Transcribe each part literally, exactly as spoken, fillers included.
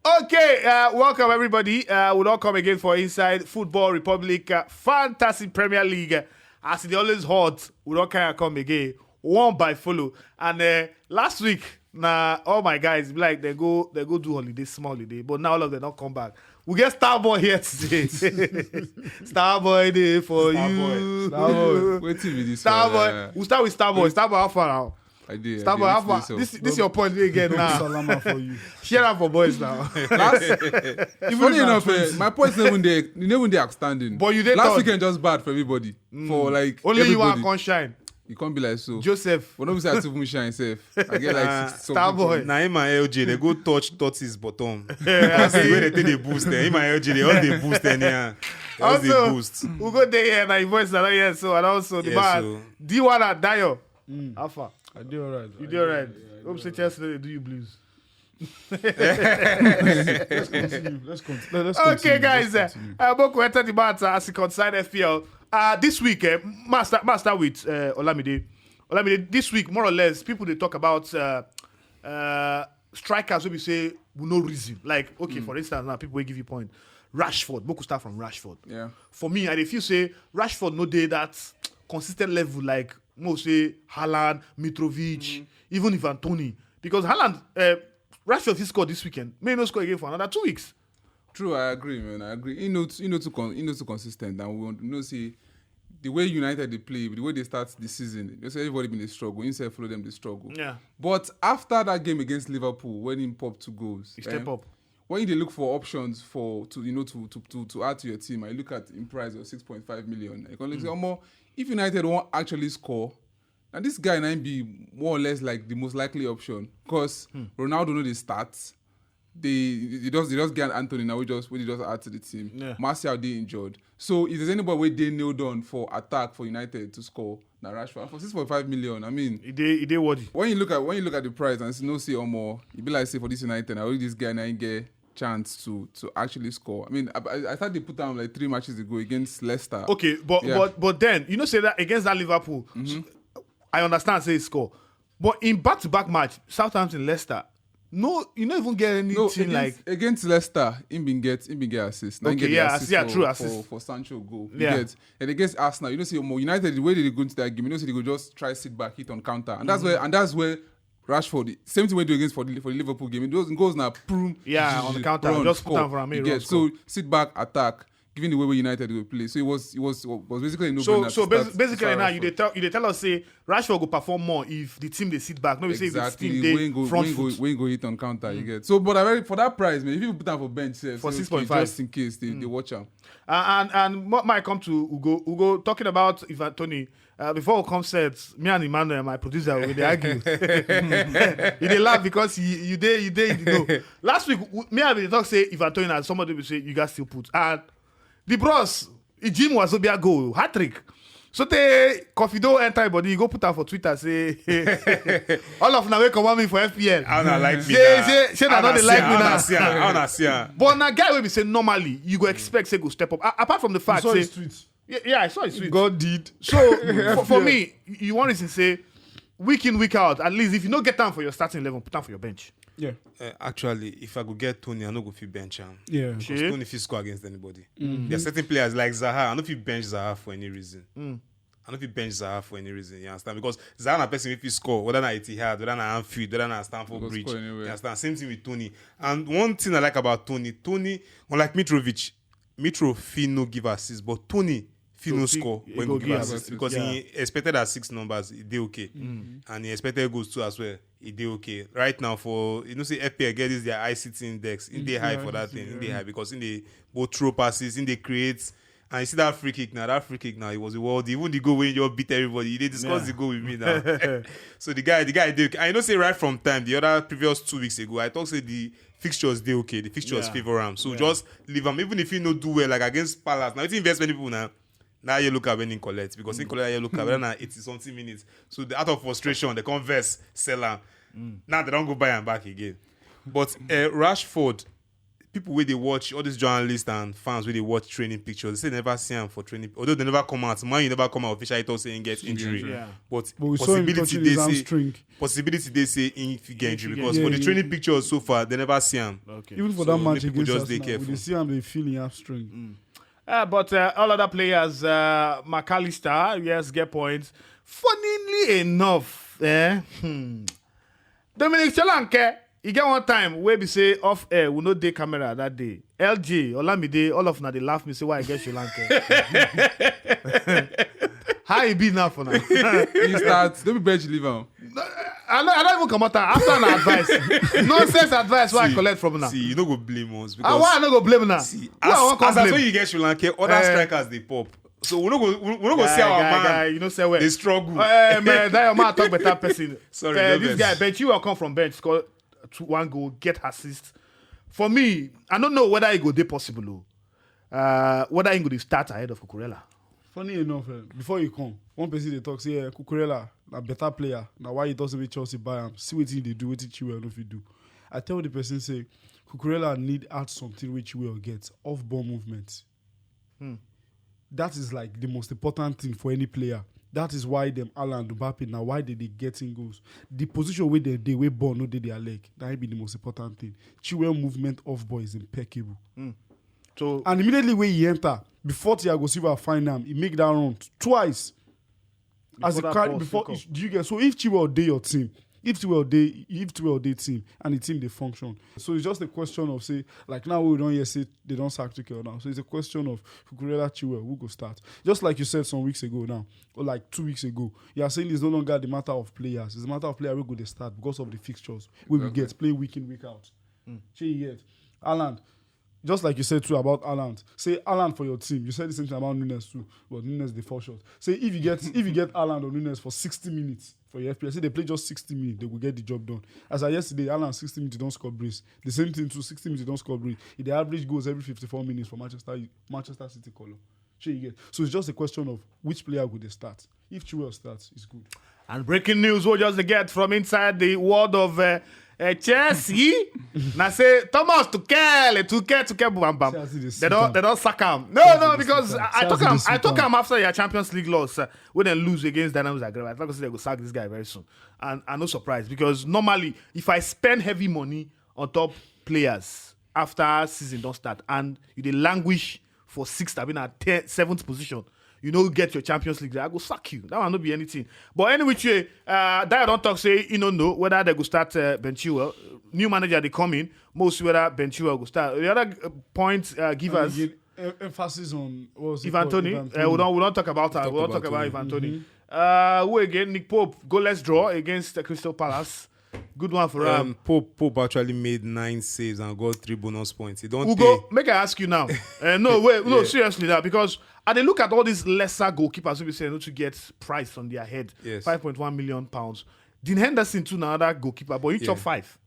Okay, uh, welcome everybody. Uh, we don't come again for Inside Football Republic uh, Fantasy Premier League. As it always hot, we don't kind of come again. One by follow. And uh, last week, nah, all my guys be like they go they go do holiday, small holiday, but now all of them don't come back. We get Starboy here today. Starboy day for you. Starboy. Wetin be this? Starboy. We start with Starboy. Starboy, how far now? I did. Starboy, how far? This this your point again now. Salama for you. Share up for boys now. Last, funny enough, eh, my points never dey never dey outstanding. But you dey Last third. Weekend just bad for everybody. For like Only you everybody. Are can shine. You can't be like so. Joseph. But nobody say I too much shine sef. I get Ah, like six, Starboy. Na him and L J they go touch Totties bottom. That's the way they take the boost. Eh? Him and L J they all they boost anyhow. They all they Also, boost. We go there here, now your voice is not here, so and also the Yeah, man so- D one at Dayo. Alpha. I do alright. You do alright. Hope say Chelsea no dey do you blues. Let's continue. Let's continue. Let's Okay, continue. guys. Let's Uh, continue. uh, Boko enter the matter as it concern F P L. Uh, this week, uh, master master with uh, Olamide. Olamide, this week more or less, people they talk about uh, uh, strikers will be say we no reason. Like okay, for instance, now people will give you point. Rashford, Boku start from Rashford. Yeah. For me, I dey feel say Rashford no dey that consistent level like mo say Haaland, Mitrovic, even Ivan Toney. Because Haaland, uh, Rashford he scored this weekend. May no score again for another two weeks. True, I agree, man. I agree. He not he not too con, he not too consistent, and we want to know see the way United they play, the way they start the season. Just everybody been a struggle. Himself follow them the struggle. Yeah. But after that game against Liverpool, when he popped two goals, He step eh, up. When you dey look for options for to you know to to to, to add to your team, I look at in price of six point five million. I can say, Omo, if United won't actually score, now this guy now be more or less like the most likely option because Ronaldo know the stats. They they just they just get Anthony now we just we just add to the team. Yeah. Martial they injured. So if there's anybody where they nailed on for attack for United to score, now Rashford for six point five million. I mean, He dey he dey worthy. When you look at when you look at the price and see no see or more, you be like say for this United, I really this guy now get chance to to actually score. I mean, I, I I started to put down like three matches ago against Leicester. Okay, but Yeah. but but then you know say that against that Liverpool, I understand say he score, but in back to back match, Southampton, Leicester, no, you no even get anything No, against, like against Leicester, him been get him been get assist. Now him Okay, get the yeah, assist yeah, for, true for, assist. For Sancho goal. Yeah. You get, and against Arsenal, you know see more United the way they go into that game, you know see they go just try sit back, hit on counter, and that's where and that's where Rashford same thing we do against for the for the Liverpool game. It goes goes now, boom, Yeah, on the counter, run, just put score. am for am, You run, get, score. So sit back, attack. Given the way we United will play, so it was it was it was basically no So brainer so to bas- start- basically to start now you Rashford. Dey tell you dey tell us say Rashford go perform more if the team they sit back. No, we say if the Exactly. team When they go front when go foot. When go hit on counter, you get. So, but I very for that price, man, if you put am for bench, sef, For say, six point five. Okay, just in case they, they watch am. Uh, and and mo- my come to Ugo Ugo talking about Ivan Toney. Uh, before we come set, me and Emmanuel, my producer, we dey argue. He dey laugh because he you dey you dey you know. Last week, w- me and him talk say Ivan Toney na somebody we say you guys still put and the bros Jim was Obia goal hat trick. So they Coffee don't enter body, you go put am for Twitter say all of now we come on me for F P L. How na like me Say na? say say na How not na dey like see me am? How now. Na see am? How na see am? But na guy wey be say normally you go expect say go step up. A- apart from the fact Sorry, say street. yeah, yeah, I saw it sweet. God did. So for, for me, you want reason say week in week out, at least if you no get time for your starting eleven, put am for your bench. Yeah. Uh, actually, if I go get Toney, I no go fit bench am. Yeah. Because Shey? Toney fit score against anybody. There are certain players like Zaha. I no fit bench Zaha for any reason. I no fit bench Zaha for any reason. You understand? Because Zaha na person wey fit score, whether na Etihad, whether na Anfield, whether na Stamford He go Bridge. Score anywhere. You understand? Same thing with Toney. And one thing I like about Toney, Toney, unlike Mitrovic, Mitro fit no give assist, but Toney fit So no fit- score he when go go give give assist assist, because yeah. He expected at six numbers, he dey okay, and he expected goals too as well. He dey okay right now. For you know, say F P L get this their I C T index. He dey high for that thing. He dey high because he dey both throw passes, he dey create, and you see that free kick now. That free kick now, it was a world. Even the goal when you beat everybody, he dey discuss Yeah. The goal with me now. So the guy, the guy dey okay. I know say right from time the other previous two weeks ago, I talk say the fixtures dey okay, the fixtures Yeah. Favor am. So Yeah. Just leave am, even if he no do well like against Palace. Now it invest many people now. Now you look at when he collect because he collect you look at whether na eighty something minutes. So the, out of frustration they come vex sell am. Now they don't go buy am back again. But uh, Rashford, people wey dey watch, all these journalists and fans wey dey watch training pictures, they say they never see am for training, although they never come out. Man, you never come out officially talk say he get injury. Yeah. But But we saw him possibility touching dey his say hamstring. possibility dey say he fit get injury He fit because get for the injury. Training pictures so far they never see am. Okay. Even for So that match make people against just dey Arsenal, we careful. dey see am dey feel him hamstring. Uh, but uh, all other players, uh, McAllister, yes, get points. Funnily enough, eh, hmm, Dominic Solanke, he get one time wey be say off air, we no dey camera that day. L J, Olamide, all of una dey laugh me say why I get Solanke. How e be now for now? He start. Don't be bench leave am. I no, I no even comot am after na advice. Nonsense advice wey I See, collect from una. See, you no go blame us Ah, why I because no go blame una? see, Who I wan as, come as, as blame? When you get Sri Lanka, other Eh. Strikers dey pop. So we no go we, we no go Guy, see our guy, man guy, you know say well. Dey struggle. Eh, man, that your man talk better person. Sorry, Eh, no this vex. Guy, bench you come from bench, score two, one goal, get assist. For me, I don't know whether it go dey possible. Oh. Uh, whether he go dey start ahead of Cucurella. Funny enough, eh, before you come, one person dey talk say eh, Cucurella na better player. Na why he talk say make Chelsea buy am. See wetin he dey do, wetin Chilwell no fit do. I tell the person say Cucurella need add something wey Chilwell get, off ball movement. Hmm. That is like the most important thing for any player. That is why dem Haaland, Mbappe, na why they dey getting goals. The position wey they dey, wey ball no dey their leg, that be the most important thing. Chilwell movement off ball is impeccable. So And immediately when he enter, before Thiago Silva find am, he make that run twice. As a Before that carry, ball before still do you get so if Chilwell dey your team, if Chilwell dey, if Chilwell dey team and the team dey function, so it's just a question of say like now we don hear say they don sack Tuchel now, so it's a question of Cucurella, Chilwell, who go start. Just like you said some weeks ago now, or like two weeks ago, you are saying it's no longer the matter of players, it's a matter of player wey go dey start because of the fixtures wey we get play week in, week out. Shey you get Haaland, just like you said too about Haaland. Say Haaland for your team. You said the same thing about Nunez too, but Nunez dey fall short. Say if you get if you get Haaland or Nunez for sixty minutes for your F P L, say they play just sixty minutes, they will get the job done. As of yesterday, Haaland sixty minutes don score brace. The same thing too, sixty minutes don score brace. He dey average goals every fifty-four minutes for Manchester Manchester City column. Shey you get? So it's just a question of which player go dey start. If Chilwell starts, it's good. And breaking news we'll just get from inside the world of uh, uh, Chelsea. Now say Thomas Tuchel, Tuchel, Tuchel, bam bam. Chelsea dey They sit don't, down. they don't sack him. No, Chelsea no, dey because sit down. I, I took Chelsea him. dey sit I took down. Him after your Champions League loss uh, when they lose against Dynamos Zagreb. I thought they go sack this guy very soon, and I'm not surprised because normally if I spend heavy money on top players after season don't start and you dey languish for sixth, I mean at ten, seventh position, you no get your Champions League, I go sack you. That one no be anything. But any which way, uh, Dyer don talk say he no know whether they go start uh, Ben Chilwell. New manager dey come in, most whether Ben Chilwell go start. The other uh, point uh, give us And again, em- emphasis on what was it Ivan called? Tony. Ivan Uh, we don't we don't talk about her. We Talk don't talk about about Tony. Ivan Tony. Uh, who again? Nick Pope goalless draw against uh, Crystal Palace. Good one for Um, um, Pope Pope actually made nine saves and got three bonus points. He don't Ugo, pay. Make I ask you now. Uh, no, wait, no, Yeah. Seriously now, because I dey look at all these lesser goalkeepers who be saying no to get price on their head. Yes. Five point one million pounds. Dean Henderson too, another goalkeeper, but he chop Yeah. five.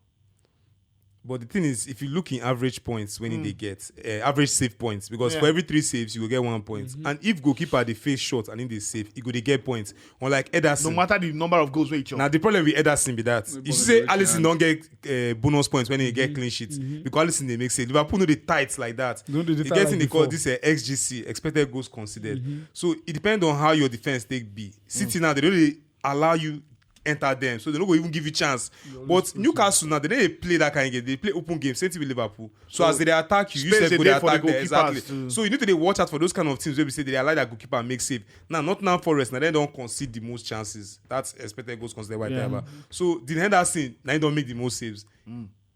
But the thing is, if you look in average points when Mm. they get uh, average save points, because Yeah. for every three saves you will get one point, and if goalkeeper dey face shot and he dey save, he go dey get points. Unlike Ederson, No matter the number of goals wey he chop. Now the problem with Ederson be that No, you but see say very Alisson chance. Don't get uh, bonus points when he get clean sheets because Alisson dey make save. Liverpool no dey tight like that. No, they dey He tight get like in the call before. This uh, X G C, expected goals considered. So it depends on how your defense take be. City now they don't really allow you enter them, so they no go even give you chance. But Newcastle now they dey play that kind of game. They play open game, same thing with Liverpool. So, as they dey attack you, you Space sef dey go dey dey for the attack them. goalkeepers Exactly. too. So you need to dey watch out for those kind of teams wey be say they allow that goalkeeper make save. Now Nottingham Forest now they don't concede the most chances. That's expected goals considered by Yeah. driver. So Dean Henderson now he don't make the most saves.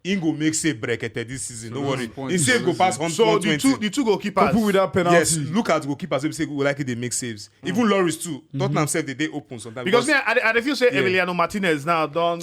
He go make save bracket this season. No worry. Point He save go is pass on So the 120. Two the two goalkeepers. Couple with that penalty. Yes, look at goalkeepers wey be say go likely they make saves. Even Lloris too. Tottenham sef they dey open sometimes Because me, I, I dey feel say Yeah. Emiliano Martinez now don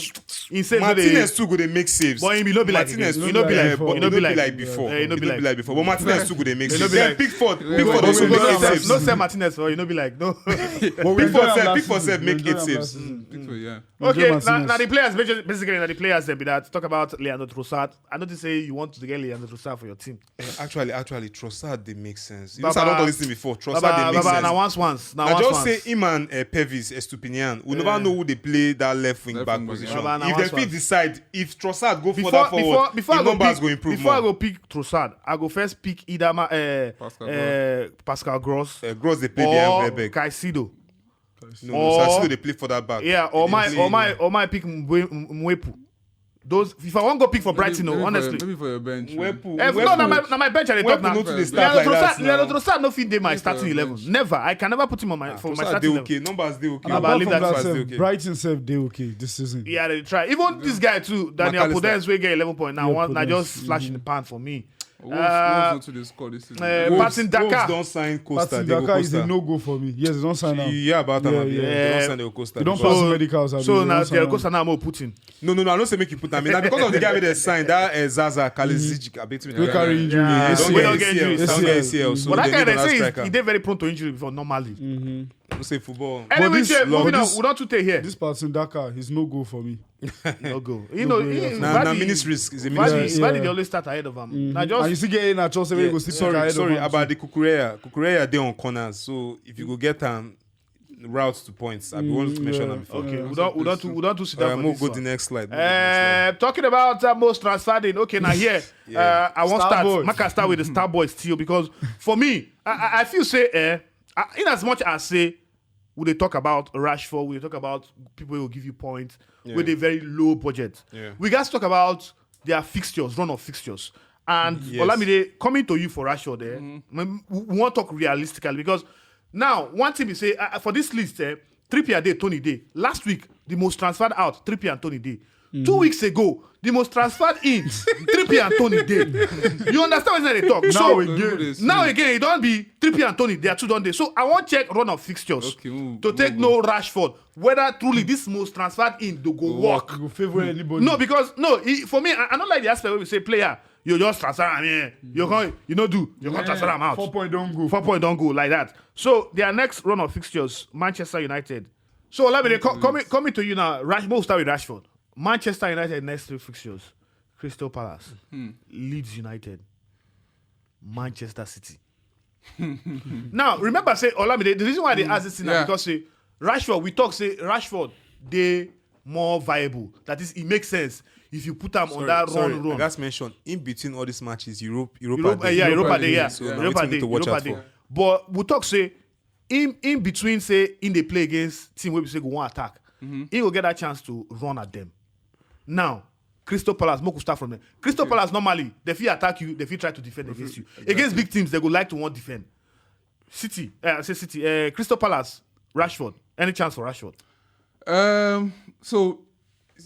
he say Martinez too go dey make saves. But he be no be like Martinez again. too He no be go dey- like before. but He no be like before. Eh, he no be like- But Martinez too go dey make He no saves. be Then like- Pickford, Yeah, Pickford but also he no make be eight like- saves. No say Martinez for you no be like no. But we Pickford enjoy sef, am Pickford last sef season. make We enjoy eight am saves. last season. So yeah. Okay, Martinez. Now, now the players, basically, basically, now the players, then be that. Talk about Leandro Trossard. I know they say you want to get Leandro Trossard for your team. Eh, actually, actually, Trossard, they make sense. You Baba- know, I don't talk this thing before. Trossard, Baba, they make Baba, sense. Now once, once. Now Now once, just once. Say him and uh, Pervis Estupiñán. We Yeah. Never know who they play that left wing Left back wing back, position. yeah. Baba, now If once, they fit once. decide, if Trossard go Before- further forward, before- before the I go numbers pick- go improve Before more. I go pick Trossard, I go first pick either Ma- uh, Pascal uh, Pascal Gross Uh, Gross they play or behind Welbeck. Caicedo. No, or- no, Caicedo they play further back. Yeah, or They my play- or my or my pick Mwe- Mwepu. Those if I want go pick for Brighton, Maybe- no, maybe for- honestly. Maybe for your bench. Mwepu, Eh, Mwepu- no, no, my, no, my bench I dey talk Mwepu now. no too dey Leandro start like Trossard, that Leandro now. Trossard no fit dey my Yes, starting sir, eleven. bench. Never. I can never put him on my Ah, for my Trossard starting dey eleven. Okay, numbers dey okay. And Nah, but apart leave from that that, Numbers dey sef, okay. Brighton sef dey okay this season. Yeah, they try. Even this guy too, Daniel McAllister. Podence, wey get eleven point now. Yeah, One, now Podence. just flashing the pan for me. Wolves, Uh, Wolves not to the score this season. uh, Wolves, Patson Daka. Wolves don't sign Costa. Patson Diego Daka is Costa. A no-go for me. Yes, they don't sign am. Yeah, about Yeah, yeah, yeah. They Yeah. don't sign Diego Costa. They don't because- pass So- medicals. abi, So they now don't sign Diego am. Costa now I'm Putin. No, no, no. I don't say make you put am in. Now because of the guy with the sign that uh, Zaza Kalizic, I bet me. Wey carry injury. Yeah. Yes, We we don't don't get get injury. ACL. We don't get ACL. So But that they guy, need they another say striker. He's, he dey very prone to injury before normally. We say football. Anyway, this- Jay, but moving on. this- We don't too take here. This Patson Daka is no-go for me. No go. You No know, go, he- yeah. he- Nah, nah, Vardy- ministries is a Vardy- ministry. Vardy Yeah. dey always start ahead of him. Mm-hmm. Now just And you see, get in a chance, Yeah, everybody go sit sorry, ahead sorry of him about too. the Cucurella. Cucurella dey on corners, so if you go get am routes to points, I be want to Mm, mention yeah. am before. Okay, Yeah, we so don't we don't that's do, we don't do sit down Uh, for move this go one. the next slide. Move go the next slide. Uh, talking about uh, most transferred in. Okay, now here Yeah. uh, I want Star start. boy. Make I start with the star boy still because for me, I, I, I feel say eh, I, in as much as say we dey talk about Rashford, we dey talk about people who give you points Yeah. with a very low budget. Yeah. We guys talk about their fixtures, run of fixtures, and Yes. Olamide coming to you for Rashford. Eh, we, we want to talk realistically because now one thing we say uh, for this list, eh, Trippier dey, Tony dey. Last week, the most transferred out, Trippier and Tony dey. Two weeks ago, the most transferred in, Trippier and Tony dey. You understand what I dey talk? Now So again. now again, it don't be Trippier and Tony. They are two done dey. So I want check run of fixtures Okay, we'll- to take we'll- no Rashford. Whether truly this most transferred in do go work. You go favor anybody. No, because no, he, for me, I, I don't like the aspect where we say player, you just transfer him here. You can't, you know, do you can't transfer him out. Four point don't go. Four point don't go like that. So their next run of fixtures, Manchester United. So let me co- coming coming to you now. Rash, we'll start with Rashford. Manchester United next three fixtures: Crystal Palace, Leeds United, Manchester City. Now remember, say Olamide. The reason why they ask this thing Yeah. Because say Rashford, we talk say Rashford dey more viable. That is, it makes sense if you put him on Sorry, that sorry, run I run. Just mention in between all these matches, Europe, Europa, Europa, Day. yeah, Europa Europa Day, Day, yeah, so na Europa wetin we Day, need to watch Europa out Day. for. But we talk say in in between say in dey play against team wey be say go wan attack, he go get that chance to run at them. Now, Crystal Palace, make we start from there. Crystal Palace normally they fit attack you, they fit try to defend against you. Against big teams, they go like to want defend. City, uh, I say City, uh, Crystal Palace, Rashford. Any chance for Rashford? Um. So,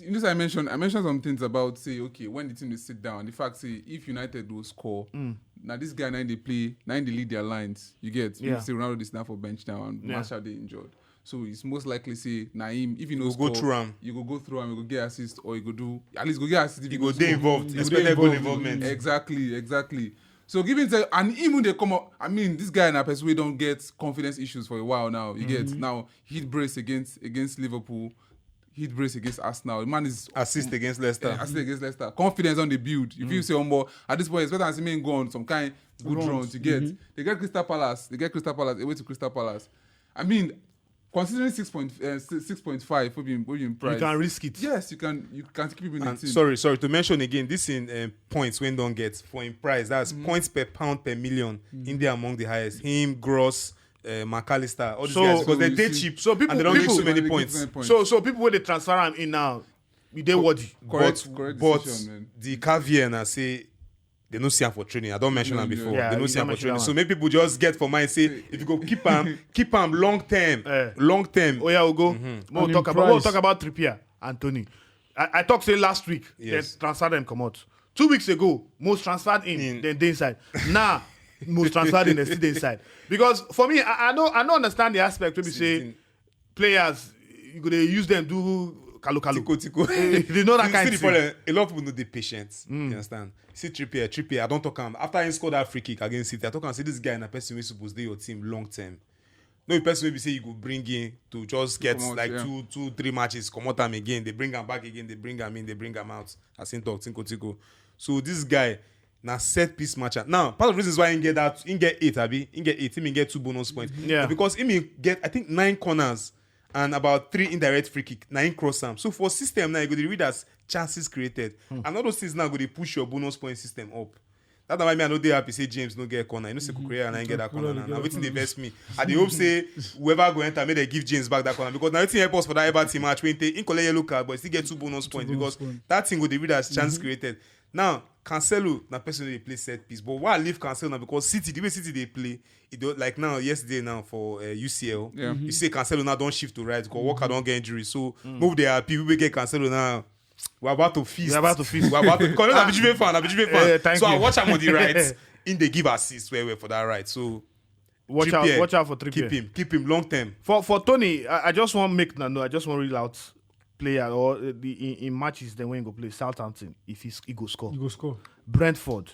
you know, I mentioned I mentioned some things about say okay when the team dey sit down. The fact say if United will score, now this guy now they play now they lead their lines. You get Yeah. Say Ronaldo is now for bench now and Yeah. Martial dey injured. So it's most likely say Naim if you know Go go score, through am. You go go through am. You go get assist or you go do at least go get assist. If You you go go dey score. involved. You Expect dey that goal involved. involvement. Exactly, exactly. So given say and even they come up, I mean this guy na person wey don get confidence issues for a while now. You get now heat brace against against Liverpool, heat brace against Arsenal. The man is Assist against Leicester. uh, assist against Leicester. Confidence on the build. If you say on more at this point, it's better than seeing go on some kind good Runs. Runs. You get they get Crystal Palace. They get Crystal Palace. Away to Crystal Palace. I mean, considering six point uh, six point five for being for being price. You can risk it. Yes, you can. You can keep him in the And team. sorry, sorry to mention again. This in um, points when don't get for in price. That's points per pound per million. In there among the highest. Him, Gross, uh, McAllister, all these So- guys because So they you dey see- cheap So people, and they don't people- make so many They points. give them points. So so people wey dey transfer am in now, e dey worthy. Correct, but, correct but decision, man. The caveat na say they no see am for training. I don't mention No, am no. before. Yeah, They no you see am don't for training. mention So many people just get for mind say if you go keep am, keep am long term, Eh. long term. Oh yeah, we'll go. We'll And talk in about we'll price. Talk about Trippier, Anthony. I, I talk say last week Yes. they transfer them come out. Two weeks ago, most transferred in, In. Then they inside. Now, most transferred in, they still dey inside. Because for me, I, I know I don't understand the aspect where we say Season. Players, you go dey use them do kalu kalu. Tico, tico. Eh, they know that You kind see of the thing. problem. A lot of people know the patience. You understand? See Trippier, Trippier. I don't talk him after he scored that free kick against City. I talk and say this guy na person wey suppose dey your team long term. No be person wey be say you go bring in to just get Comot, like yeah. two two three matches, comot am again, they bring am back again, they bring am in, they bring am out, as im talk, tinko tinko. So this guy na set piece matcher. Now, part of the reasons why he get that, he get eight, abi, he get eight, he get two bonus points. Yeah. Because he get, I think, nine corners and about three indirect free kick. Na he cross am. So for system now, you go dey read as chances created. And all those things now go dey push your bonus point system up. That's why me, I no dey happy say James no get corner. You know say Cucurella na him get that corner now. Now wetin dey vex me. I dey hope say whoever go enter, make they give James back that corner, because now wetin help us for that Everton match, when he collect yellow card but he still get two bonus points, Bonus because point. That thing go dey read as chance created. Now Cancelo na person wey dey play set piece, but why I leave Cancelo now? Because City, the way City dey play, e don, like, now, yesterday now for uh, U C L, Yeah. You see Cancelo now don shift to right because Walker don get injury. So move dey happy, we get Cancelo now. We're about to feast. We're about to feast. We're about to, because I'm a Juve fan. I'm a Juve fan. Eh, thank So I you. Watch am on the right. In, they give assist where, where for that right. So Watch out, Trippier, watch out for Trippier. Keep him, keep him long term. For for Tony, I, I just want make no, no, I just want real out player or uh, the in, in matches then when he go play Southampton, if he, he go score. You go score. Brentford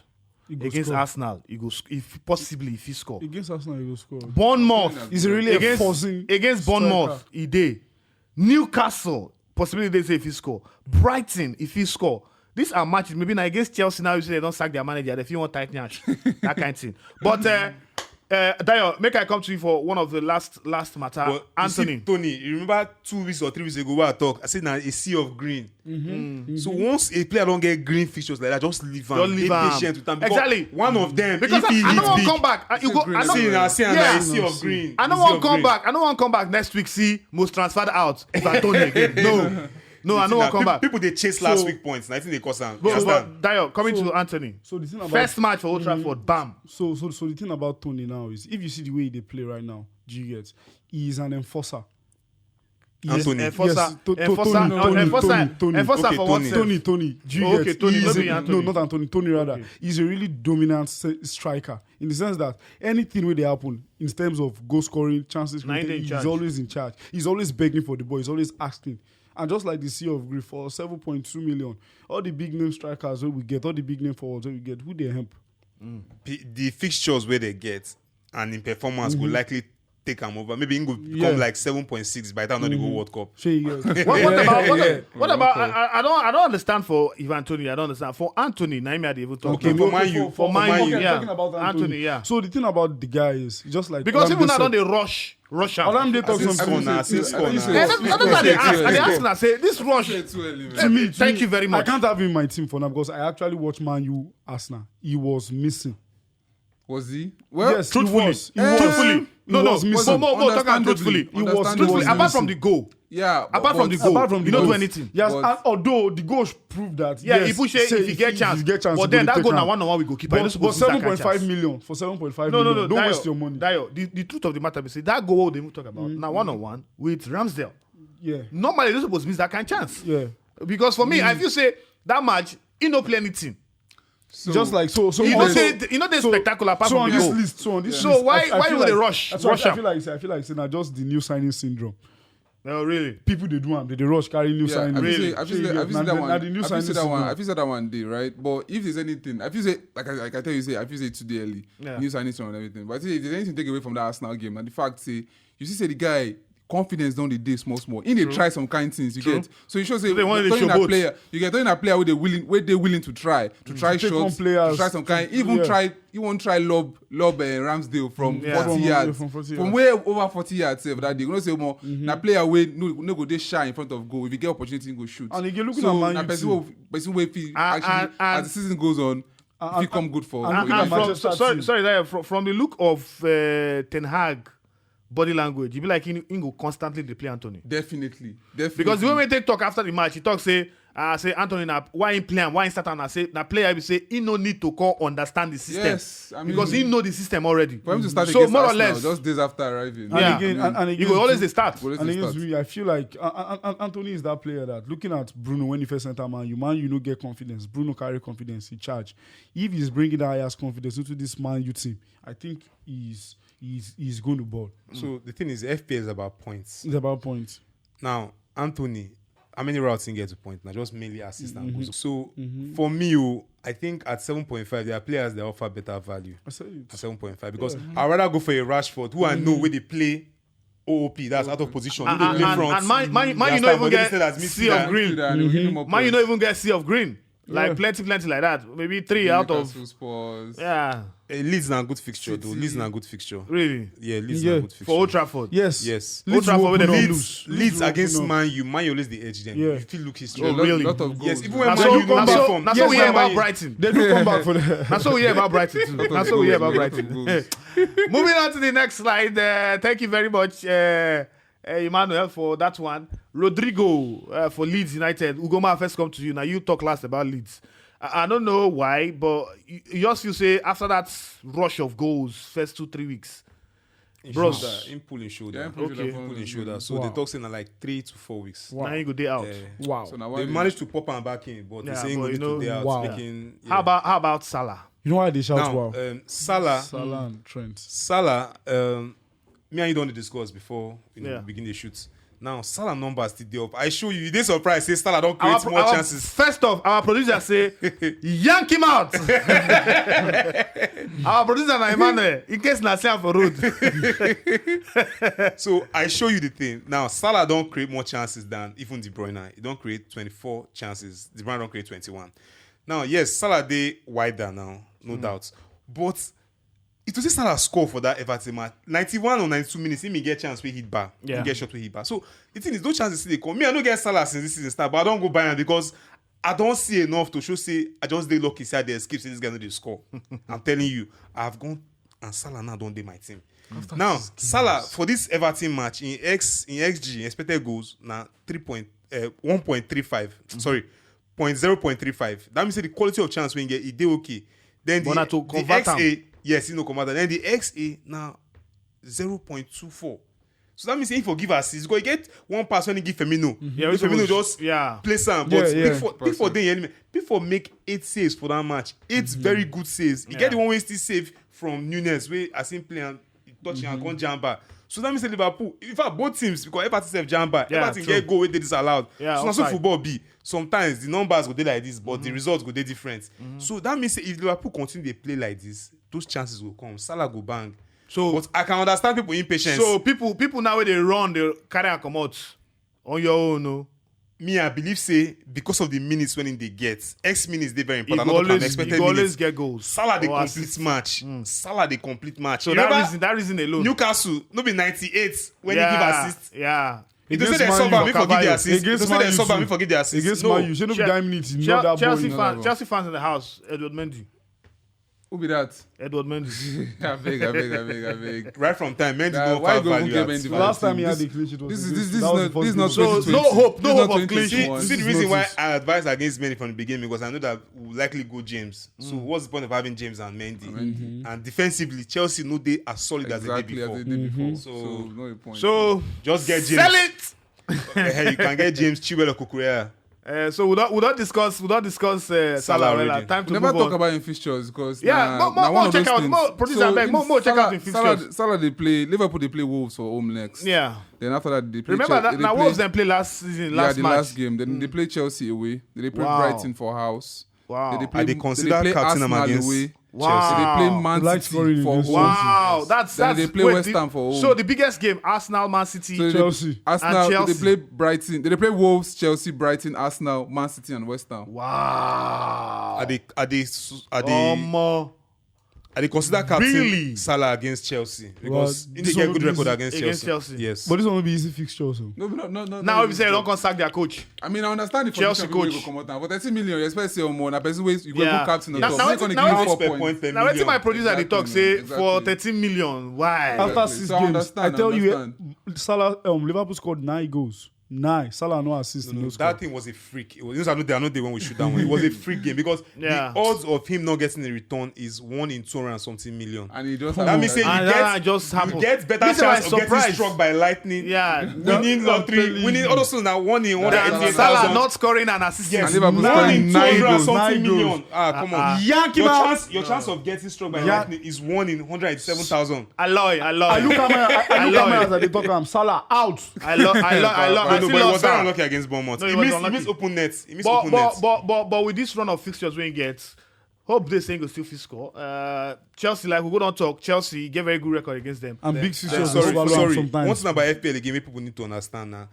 You go against score. Arsenal, he go sc- if possibly if he score. Against Arsenal, you go score. Bournemouth He's a really against enforcing against striker. Bournemouth, he dey. Newcastle possibility dey say if he score. Brighton if he score. These are matches. Maybe now against Chelsea now you say they don't sack their manager. They feel want tight nyash, that kind of thing. But uh, uh, Dayo, make I come to you for one of the last last matter. But you see, Anthony. Tony, you remember two weeks or three weeks ago where I talk? I said now a sea of green. Mm-hmm. So once a player don't get green fixtures like that, just leave him. Don't leave Be am. Patient with them. Because Exactly. One of them, Because if he I, I hit don't want big, come back. Uh, you go. I It's a don't, see now, see now, yeah. a sea of green. I A don't sea want of come green. back. I don't want come back next week. See, most transferred out. If Antonio again. No. No, I don't want come People, back. people they chase last So- week points. And I think they cost them. But, Understand? but Dayo, coming So- to Anthony. So the thing about First match for Old Trafford, bam. So, so, so the thing about Tony now is, if you see the way they play right now, do you get? He is an enforcer. He is- Anthony. Enforcer, Yes, To- To- enforcer, Tony, no, Tony, enforcer, Tony, Tony. enforcer Okay, for Tony. what? Tony, Tony, do you Okay, get? Tony, He's not a- be Anthony. No, not Anthony. Tony rather. Okay. He's a really dominant s- striker in the sense that anything where they happen in terms of goal scoring, chances Na him dey created, in he's charge. Always in charge. He's always begging for the ball. He's always asking. And just like the Sea of Grief, for seven point two million, all the big name strikers where we get, all the big name forwards where we get, who they help? P- the fixtures where they get and in performance will likely take him over. Maybe he go become Yeah. like seven point six by the time they go World Cup. Shey you get? What, what about what, Yeah. what about I, I- I don't I don't understand for Ivan Tony. I don't understand for Anthony. Now me I dey even talk. Okay, for Man U, For Man U, Okay, I'm yeah. talking about Anthony, Anthony. yeah. So the thing about the guy is just like Because Olamide even now said- don't they rush rush out. Olamide talks Since something. corner, since I corner. think so. And that's that's what they ask. And they ask now say this rush. Say too early, man. To me, to Thank me, you very much. I can't have him in my team for now because I actually watch Man U Arsenal. He was missing. Was he? Well, Yes, Truthfully. he was. He Eh, was. Truthfully. He No, no. was missing. Mo, mo, mo, talk am Understandably. truthfully. He was- Truthfully, he was apart from the missing. goal. Yeah. Apart from the but- goal, Apart from you the don't do goal. Anything. Yes, But- and although the goal sh- proved that. Yeah, Yes, he push it. say If he get chance, if he get chance, but he then go that goal take na am. one on one with goalkeeper. You But, no suppose but miss that kind seven point five chance. million for seven point five No, no, million. no. Don't Dayo, waste your money. Dayo, the, the truth of the matter be say that goal they talk about now one on one with Ramsdale. Yeah, Normally, you suppose miss that kind chance. yeah. Because for me, I feel say that match he no play anything. So, Just like so, so He on- no say he no dey so- spectacular apart so from on the this goal. List, so on this So list, why- I- I why feel would they like- rush- I- so I- rush I am? feel like say- I feel like say na just the new signing syndrome. No, really. People they do am, they, they rush carry new Yeah, signing. I feel Really? say, I feel Shey say, you I get? feel say Na- that na- one. na the new I feel signing say that one. syndrome. I feel say that one day, right? But if there's anything, I feel say, like I, like I tell you, say I feel say too early. Yeah. New signing and everything. But I say if there's anything to take away from that Arsenal game, and the fact say you see say the guy confidence don't dey dey small small. He dey try some kind things you True. get. So you should say They want when to you showboat. Player, you get when a player with a willing, where they willing to try, to try Take shots, on players. to try some kind, even Yeah. try, he won't try lob, lob uh, Ramsdale from Yeah. forty From- yards, from forty from yards. way over forty yards sef that day. You know say more na player wey no no go dey shy in front of goal. If you get opportunity, he go shoot. And again, looking So at Man na U person team- wey person wey fit And- actually and- and- as the season goes on, And- fit come good for. and- for And, Look at and from, Manchester sorry, team. sorry, Dayo, from, from the look of uh, Ten Hag body language, you be like he, he go constantly dey play Anthony. Definitely, definitely. Because the way we take talk after the match, he talk say, uh, say Anthony na why he play am, why he start am, I say na player be say he no need to call understand the system. Yes, I mean, Because he know the system already. For him to start So against more or Arsenal, less, just days after arriving. And Yeah. again, and, and he again, go always too- dey start. Go always And dey against start. me, I feel like uh, uh, uh, Anthony is that player that looking at Bruno when he first enter Man U, Man U no get confidence. Bruno carry confidence, he charge. If he's bringing that highest confidence into this Man U team, I think he's he's he's going to ball. So the thing is, F P L is about points. It's about points. Now, Anthony, how many routes he get to point? Now, just mainly assist and goals. So for me, oh, I think at seven point five, there are players that offer better value I said it. At seven point five because I'd rather go for a Rashford who I know where they play O O P, that's out of position. And, They and, play and, front. and man, man, man, you Last not time, even but they get said as sea of midfielder. green. Midfielder, and we need more Man, you points. not even get sea of green. Like Yeah. plenty, plenty like that. Maybe three out of Newcastle, Spurs. Yeah, Eh, Leeds na good fixture though. City. Leeds na good fixture. Really. Yeah, Leeds Yeah. na good fixture. For Old Trafford. Yes. Yes. Old Trafford, will where they open don't up. lose. Leeds, Leeds will against open up. Man U. Man U always the edge them. Yeah. You feel look history. A lot, Really? lot of goals. Yes, even man. when That's Man so, U no that's dey so, form. that's Yes, so we when hear Man about U- Brighton. They do come back for the. That's what we hear about Brighton too. That's what we hear about Brighton. Goals. Moving on to the next slide. Uh, thank you very much, uh, uh, Emmanuel, for that one. Rodrigo uh, for Leeds United. Ugoma, first come to you. Now you talk last about Leeds. I, I don't know why, but you, you just feel say after that rush of goals, first two three weeks, In Bros. shoulder, in pulling shoulder. Yeah, in pulling Okay. shoulder. Pulling shoulder. So Wow. the talk say na like three to four weeks. Wow. Now you go day out. Yeah. Wow. So now why They they- managed to pop am back in, but Yeah, they say he but go you need know- to day out. Wow. Making, How yeah. about how about Salah? You know why they shout Now, wow? Um, Salah, Salah and Trent. Salah, um, me and you don't discuss before you know, Yeah. we begin the shoot. Now Salah numbers still dey up. I show you, you dey surprised say Salah don't create Our, pro- more our chances. First off, our producer say, "Yank him out." Our producer na Emmanuel. In case na see am for road. So I show you the thing. Now Salah don't create more chances than even De Bruyne. He don't create twenty-four chances. De Bruyne don't create twenty-one. Now yes, Salah dey wider now, no doubt. But it was Salah score for that Everton match. Ninety-one or ninety-two minutes, he may get chance we hit bar. Yeah. He get shot we hit bar. So the thing is, those chances still dey come. Me, I don't get Salah since this season start, but I don't go buy him because I don't see enough to show say I just dey lucky say I dey escape say this guy no dey score. I'm telling you, I've gone and Salah now don't dey my team. Now Salah for this Everton match in X in X G expected goals na three point uh, one point three five. Sorry, point zero point three five. That means say the quality of chance we get, it dey okay. Then the, But na to the convert am. X A, yes, you know convert am. Then the X A now zero point two four. So that means say if you give assist, you go get one pass when he give Firmino. Yeah, If which Firmino was- just yeah. place am, Yeah, but yeah. before before then enemy before make eight saves for that match, eight very good saves. He Yeah. get the one way still save from Nunez, where I seen play and he touch and come jam bar. So that means say Liverpool, in fact, both teams because Everton save jam bar. Yeah, Everton true. Get goal where they disallow. Yeah, So na so outside. Football be. Sometimes the numbers go dey like this, but the results go dey different. So that means say if Liverpool continue dey play like this, those chances will come. Salah go bang. So- but I can understand people impatience. So people, people now where they run, they carry and come out on your own. No, Me, I believe say because of the minutes when they get, X minutes they very you important. go Not talking always, expected you go always minutes. Get goals. Salah the Or complete assist. match. Salah the complete match. So You that remember reason, that reason alone. Newcastle no be ninety-eight when Yeah, he give assist. Yeah. It was Against say they Man sub U. am before give the Kavai. Assist. It Against was say they Man U sub am too. before give the Assist. Against No. Man U, you know Chel- that minute, you know Chel- that Chelsea ball. fan, Chelsea fans in the house. Edward Mendy. Who be that? Edward Mendy. I beg, I beg, I beg, I beg. Right from time, Mendy Nah, no why far go even value get at Mendy for Last that time he had good. a clean sheet was This is against- this this that was not the first this not game. So, twenty no twenty. hope, no This hope not of clean twenty twenty-one. See the This reason is why not I advise against Mendy from the beginning because I know that we will likely go James. So what's the point of having James and Mendy? Mendy. And defensively, Chelsea no dey as solid as they did Exactly as before. they did before. Mhm. So So no point. So Just get James. Sell it. Eh, you can get James Chilwell or Cucurella. Uh, so we don't we don't discuss we don't discuss uh, Salah Salah. Already. Time to We never move talk on. about him fixtures because Yeah, nah, more- more- nah, more one of check those out, things. more- producer, I beg, in more- more check out Salah- him Salah, fixtures. Salah they play Liverpool. They play Wolves for home next. Yeah. Then after that they play. Remember Chel- that they now play, Wolves then play last season, yeah, last the match. Last game. Then they play Chelsea away. They play Wow. Brighton for house. Wow. Then they I play, dey they consider play captain am Arsenal against away. Wow. They play Man Like City scoring for against home. Wow, that's Then that's they play wait, West the- Ham for home. So the biggest game, Arsenal, Man City. So they- Chelsea. Arsenal, And they Chelsea. play Brighton. They play Wolves, Chelsea, Brighton, Arsenal, Man City, and West Ham. Wow. Are they are they su- are they Omo. are they consider captain Really? Salah against Chelsea because Well, he this dey get one good be record easy. against, Against Chelsea. Chelsea. Yes. But this one will be easy fixture also. No, no, no, no. Now no, if you say no. Don't come sack their coach. I mean, I understand the Chelsea position people coach. Go come out now, but thirty million, you expect say more. Now person ways you go Yeah. even captain. Now- Now, now now it's- gonna now give it's- four Expect points. point per Now wetin million. my producer dey Exactly, talk say exactly. For thirteen million, why? After Exactly. six So I games, understand, I tell I you, understand. Salah, um, Liverpool scored nine goals. Nine. Salah no assist, No, no, no, score. that thing was a freak. It was, I know they are not the one we shoot that one. It was a freak game because Yeah. the odds of him not getting a return is one in two hundred and something million. And he just That means say you And get, that just you happened. get better This is why chance I'm of getting surprised. Struck by lightning, Yeah. winning I'm lottery, telling winning you. all those things that one in one hundred Than eighty-eight Salah thousand. Not scoring and assisting. Yes, And Liverpool one scoring in nine two hundred goals. something Nine goals. million. Ah, come on. Yank him Your out. chance, your chance of getting struck by Yeah. lightning is one in hundred eighty-seven thousand. Alloy, alloy. I look at my, I look at my Alloy. As they talk, I'm Salah out. I love, I love, I love. No, I no, still but he love was very Salah. Unlucky against Bournemouth. No, He he was missed, he unlucky. Missed open net. He missed But, open but, net. But, but, but with this run of fixtures we get, Hope this thing go still fit score. Uh, Chelsea, like we go don talk, Chelsea get very good record against them. And big Uh, fixtures sorry, go follow am sorry. sometimes. One thing about F P L again, make people need to understand now.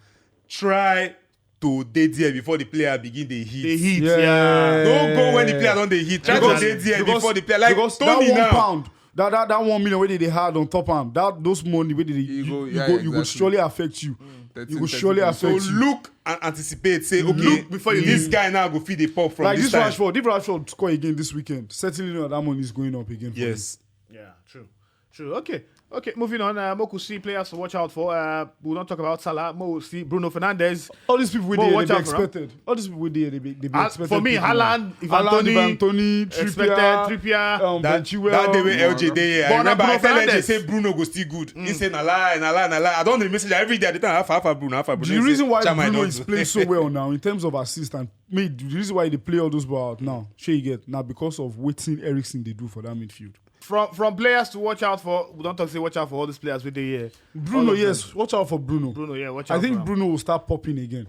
Try to dey there before the player begin dey hit. They hit, Yeah. yeah. Don't go when the player don dey hit. Try Because- to dey there because, before the player. Like because Tony that one now. pound, that, that that one million wey they, they had on top am, that those money wey they, You you, go- you yeah, go, you go exactly. surely affect you. Thirteen, You go thirteen surely pounds. So affect you. Look and anticipate. Say, okay, Look before you this leave. Guy now go feed the pop from Like this this time. Rashford, if Rashford score again this weekend, certainly know that money is going up again. For Yes. Yeah, true. True. Okay. Okay, moving on. Uh, Moku see players to watch out for. Uh, we don't talk about Salah. Mo see Bruno Fernandes. All these people wey Mo dey, watch they be out for am. Expected. All these people wey dey, they be, they be Uh, expected. for me, People. Haaland, Ivan Haaland, Toney, Ivan Toney, Expected Trippier, Trippier. um, That, Ben Chilwell. That day when L J dey here, I But remember na I tell Bruno L J Fernandes. Say Bruno go still good. He say na lie, na lie, na lie. I don dey message every day. I dey tell am, "How far, how far Bruno, how far Bruno?" The He say, reason why "Chairman, Bruno don't is do." Playing so well now in terms of assist and me, the reason why they play all those ball out now, shey you get, now because of wetin Eriksen dey do for that midfield. From from players to watch out for. We don't talk say watch out for all these players with the year. Bruno, yes, watch out for Bruno. Bruno, yeah, watch out. I think for him. Bruno will start popping again.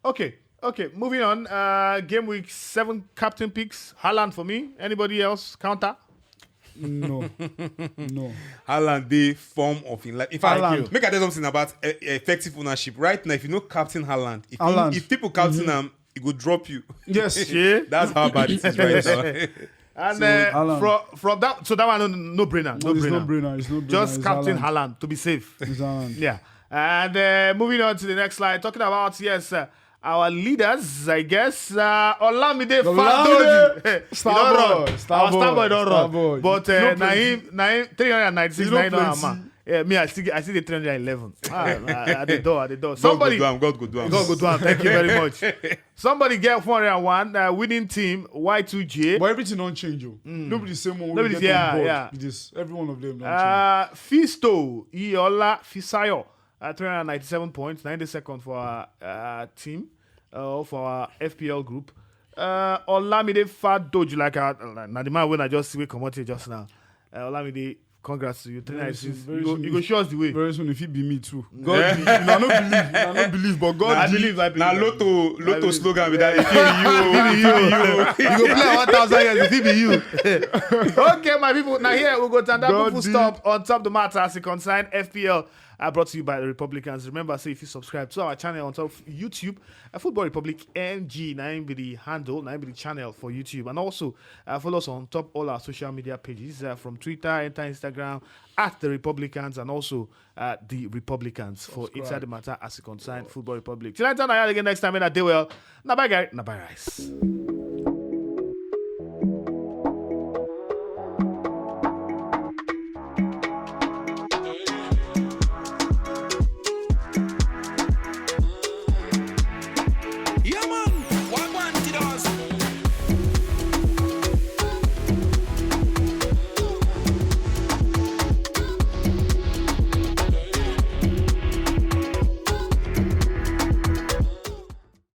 Okay, okay. Moving on. Uh, game week seven captain picks. Haaland for me. Anybody else counter? No, no. Haaland dey form of in life. In fact, Haaland. Make I tell something about uh, effective ownership. Right now, if you know captain Haaland, if, Haaland. if people captain him, he go drop you. Yes, Yeah. That's how bad it is right now. And So, uh, Haaland. from from that, so that one no, no brainer, no it's brainer. No brainer. It's no brainer. Just It's captain Haaland. Haaland to be safe. It's Haaland. Yeah. And uh, moving on to the next slide, talking about, yes, uh, our leaders, I guess. Uh, Olamide Olamide! Fadoju. He don Starboy, run. Our Starboy, Starboy don run. Starboy. But uh, No Naim, Naim, three hundred and ninety-six, You know Naim don plenty. hammer. Yeah, me, I still, I still get three hundred and eleven. Ah, I, I dey door, I dey door. God Somebody, go do am. God go do am. God go do am. Thank you very much. Somebody get four hundred and one, uh, winning team, Y two J. But everything don't change, oh. No be the same one. No We be the- get yeah, on board. Yeah. This, every one of them don't Uh, Fisto Iola Fisayo, uh, three hundred ninety-seven points, ninety-second for our uh, team, uh, for our F P L group. Uh, Olamide Fadoju, like uh, na the man when I just see we come out here just now. Uh, Olamide, congrats to you. Three Very ninety-six. soon, very You go, soon. you go show us the way. Very soon, if it be me too. God, I no believe. I no believe, but God. I believe, I believe. Na Lotto, Lotto believe. slogan be that. If you, you, You go play one thousand years, if it be you. Okay, my people. Now here we go to another God full did. Stop on top the matter as it concern F P L. Uh, brought to you by the Republicans. Remember, say if you subscribe to our channel on top of YouTube, uh, Football Republic N G, na im be the handle, na im be the channel for YouTube, and also uh, follow us on top all our social media pages, uh, from Twitter, enter Instagram at the Republicans, and also uh, the Republicans for inside the matter as it concern Football Republic. Till I turn again next time, and I do well. Na bye, guy. Na bye, rice.